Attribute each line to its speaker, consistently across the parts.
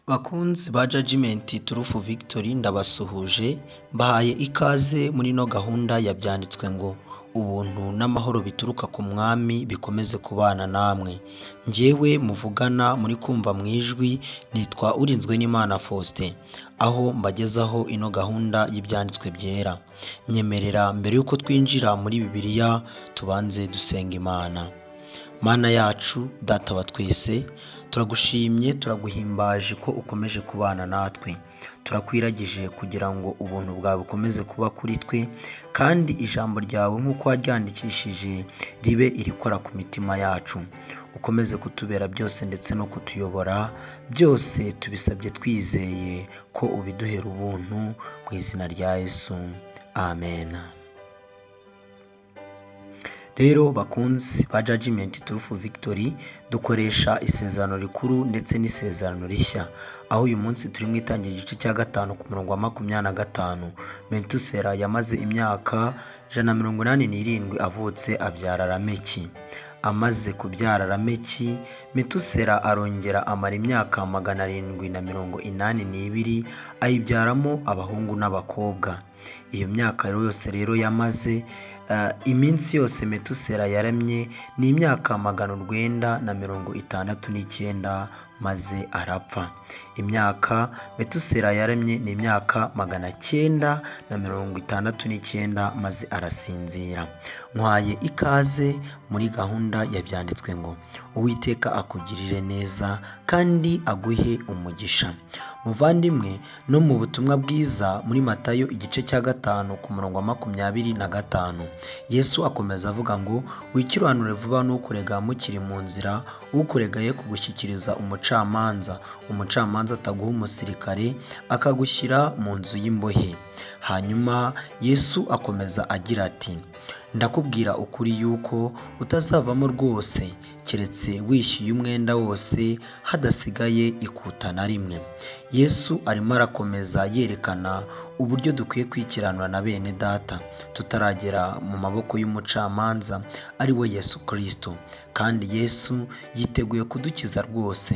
Speaker 1: Bakunzi ba Judgment Truth Victory, ndabasuhuje, mbahaye ikaze muri ino gahunda ya Byanditswe ngo. Ubuntu n'amahoro bituruka ku Mwami bikomeze kubana namwe. Njyewe muvugana muri kumva mu ijwi nitwa Urinzwe n'Imana Faustin, aho mbagezaho ino gahunda y'Ibyanditswe Byera. Nyemerera mbere y'uko twinjira muri Bibiliya tubanze dusenga Imana. Mana yacu, Data wa twese, turagushimye, turaguhimbaje ko ukomeje kubana natwe. Turakwiragije kugira ngo ubuntu bwawe bukomeze kuba kuri twe, kandi ijambo ryawe nk'uko waryandikishije ribe irikora ku mitima yacu. Ukomeze kutubera byose ndetse no kutuyobora, byose tubisabye twizeye ko ubiduhera ubuntu, mu izina rya Yesu, amen. Rero bakunzi ba Judgment Truth Victory, dukoresha isezerano rikuru ndetse n'isezerano rishya, aho uyu munsi turi mu itangira igice cya 5 ku murongo wa 25. Metusera yamaze imyaka 187 avutse, abyara Lameki. Amaze kubyara Lameki, Metusera arongera amara imyaka 782, ayibyaramo abahungu n'abakobwa. Iyo myaka yose rero yamaze, iminsi yose Metusera yaramye ni imyaka 969, maze arapfa. Imyaka Metusera yaramye ni imyaka 969, maze arasinzira. Nkwaye ikaze muri gahunda ya Byanditswe ngo. Uwiteka akugirire neza kandi aguhe umugisha. Muvandimwe, no mu butumwa bwiza muri Matayo igice cya 5 ku murongo wa 25, Yesu akomeza avuga ngo: "Wikiranure vuba n'ukurega mukiri mu nzira, ukurega ye kugushyikiriza umucamanza, umucamanza ataguha umusirikare akagushyira mu nzu y'imbohe." Hanyuma Yesu akomeza agira ati: "Ndakubwira ukuri yuko utazavamo rwose keretse wishyuye umwenda wose hadasigaye ikuta na rimwe." Yesu arimo arakomeza yerekana uburyo dukwiye kwikiranura na bene data tutaragera mu maboko y'umucamanza, ari we Yesu Kirisito, kandi Yesu yiteguye kudukiza rwose.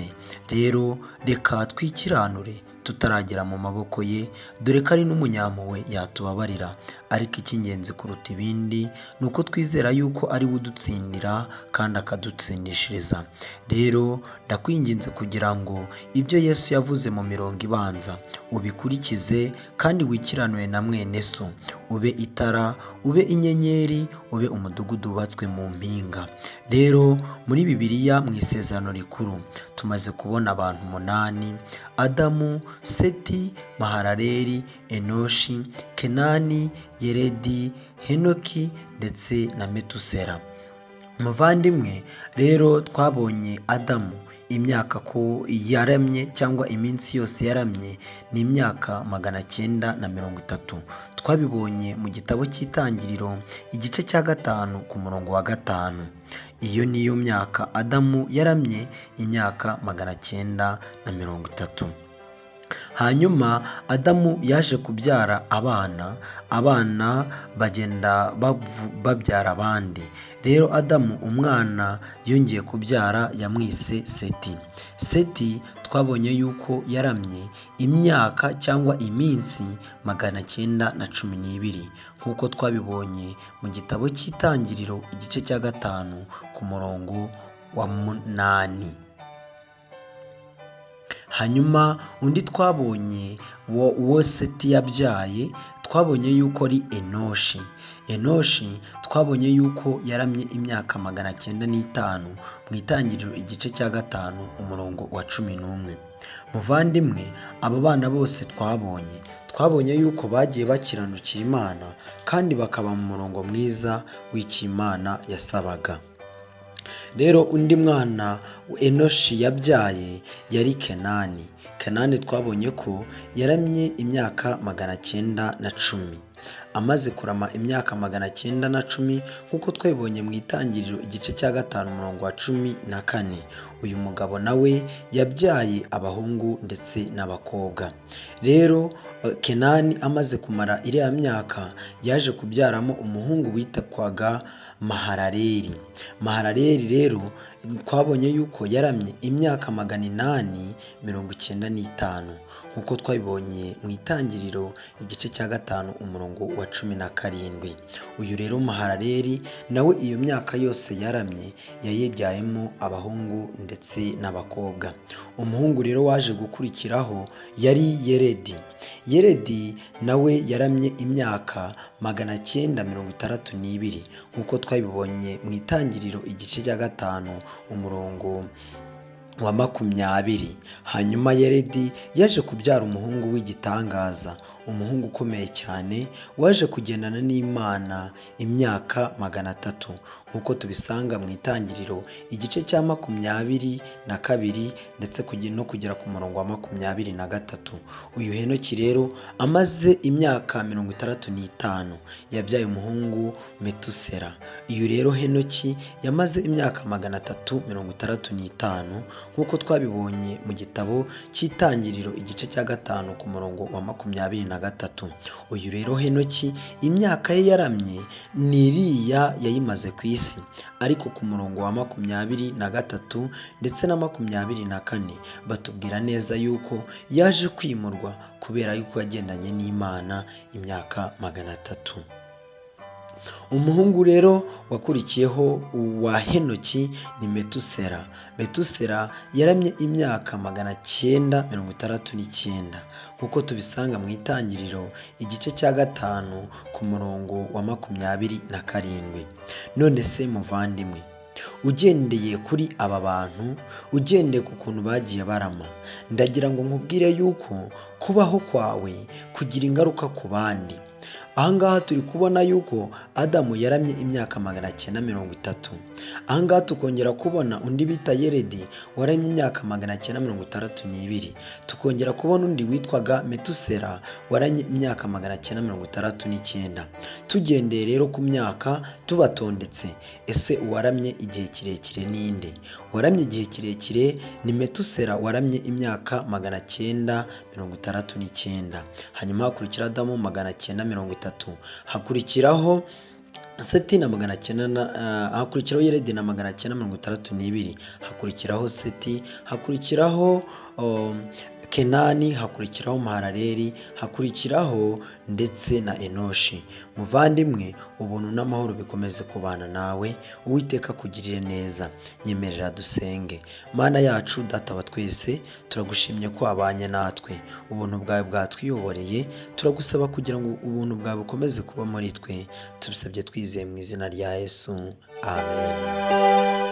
Speaker 1: Rero reka twikiranure tutaragera mu maboko ye, dore ko ari n'umunyampuhwe, yatubabarira. Ariko icy'ingenzi kuruta ibindi ni uko twizera yuko ari we udutsindira kandi akadutsindishiriza. Rero ndakwinginze kugira ngo ibyo Yesu yavuze mu mirongo ibanza ubikurikize kandi wikiranure na mwene so, ube itara, ube inyenyeri, ube umudugudu wubatswe mu mpinga. Rero muri Bibiliya mu isezerano rikuru tumaze kubona abantu umunani: Adamu, Seti, Mahalaleli, Enoshi, Kenani, Yeredi, Henoki ndetse na Metusera. Muvandimwe, rero twabonye Adamu imyaka ko yaramye cyangwa iminsi yose yaramye ni imyaka 930. Twabibonye mu gitabo cy'Itangiriro igice cya 5 ku murongo wa 5. Iyo niyo myaka Adamu yaramye, imyaka 930. Hanyuma Adamu yaje kubyara abana, abana bagenda babyara abandi. Rero Adamu umwana yongeye kubyara yamwise Seti. Seti twabonye yuko yaramye imyaka cyangwa iminsi 912, nk'uko twabibonye mu gitabo cy'Itangiriro igice cya 5 ku murongo wa 8. Hanyuma undi twabonye uwo Seti yabyaye, twabonye yuko ari Enoshi. Enoshi twabonye yuko yaramye imyaka 905, mu Itangiriro igice cya 5 umurongo wa 11. Muvandimwe, abo bana bose twabonye yuko bagiye bakiranukira Imana kandi bakaba mu murongo mwiza w'icyo Imana yasabaga. Rero undi mwana Enoshi yabyaye yari Kenani. Kenani twabonye ko yaramye imyaka 910. Amaze kurama imyaka 910, nk'uko twabibonye mu Itangiriro igice cya 5 umurongo wa 14. Uyu mugabo nawe yabyaye abahungu ndetse n'abakobwa. Rero Kenani amaze kumara iriya myaka yaje kubyaramo umuhungu witwaga Mahalaleli. Mahalaleli rero twabonye yuko yaramye imyaka 895, nk'uko twabibonye mu Itangiriro igice cya 5 umurongo wa 17. Uyu rero Mahalaleli nawe iyo myaka yose yaramye yayibyayemo abahungu ndetse n'abakobwa. Umuhungu rero waje gukurikiraho yari Yeredi. Yeredi nawe yaramye imyaka 962, nk'uko twabibonye mu Itangiriro igice cya 5 umurongo wa 20. Hanyuma Yeredi yaje kubyara umuhungu w'igitangaza, umuhungu ukomeye cyane waje kugendana n'Imana imyaka 300, nk'uko tubisanga mu Itangiriro igice cya 22 ndetse no kugera ku murongo wa 23. Uyu Henoki rero amaze imyaka 65 yabyaye umuhungu Metusera. Uyu rero Henoki yamaze imyaka 365, nk'uko twabibonye mu gitabo cy'Itangiriro igice cya 5 ku murongo wa 23. Uyu rero Henoki imyaka ye yaramye ni iriya yayimaze ku isi, ariko ku murongo wa 23 ndetse na 24 batubwira neza yuko yaje kwimurwa kubera yuko yagendanye n'Imana imyaka 300. Umuhungu rero wakurikiyeho wa Henoki ni Metusera. Metusera yaramye imyaka 969, nk'uko tubisanga mu Itangiriro igice cya 5 ku murongo wa 27. None se muvandimwe, ugendeye kuri aba bantu, ugendeye ku kuntu bagiye barama, ndagira ngo nkubwire yuko kubaho kwawe kugira ingaruka ku bandi. Ahangaha turi kubona yuko Adamu yaramye imyaka 930. Ahangaha tukongera kubona undi bita Yeredi waramye imyaka 962. Tukongera kubona undi witwaga Metusera waramye imyaka 969. Tugendeye rero ku myaka tubatondetse, ese uwaramye igihe kirekire ninde? Uwaramye igihe kirekire ni Metusera waramye imyaka 969. Hanyuma hakurikira Adamu 930, hakurikiraho Seti na 900 na hakurikiraho Yeredi na 962, hakurikiraho Seti, hakurikiraho Kenani, hakurikiraho Mahalaleli, hakurikiraho ndetse na Enoshi. Muvandimwe, ubuntu n'amahoro bikomeze kubana nawe, Uwiteka akugirire neza. Nyemerera dusenge. Mana yacu, Data wa twese, turagushimye ko wabanye natwe, ubuntu bwawe bwatwiyoboreye, turagusaba kugira ngo ubuntu bwawe bukomeze kuba muri twe. Tubisabye twizeye mu izina rya Yesu, amen.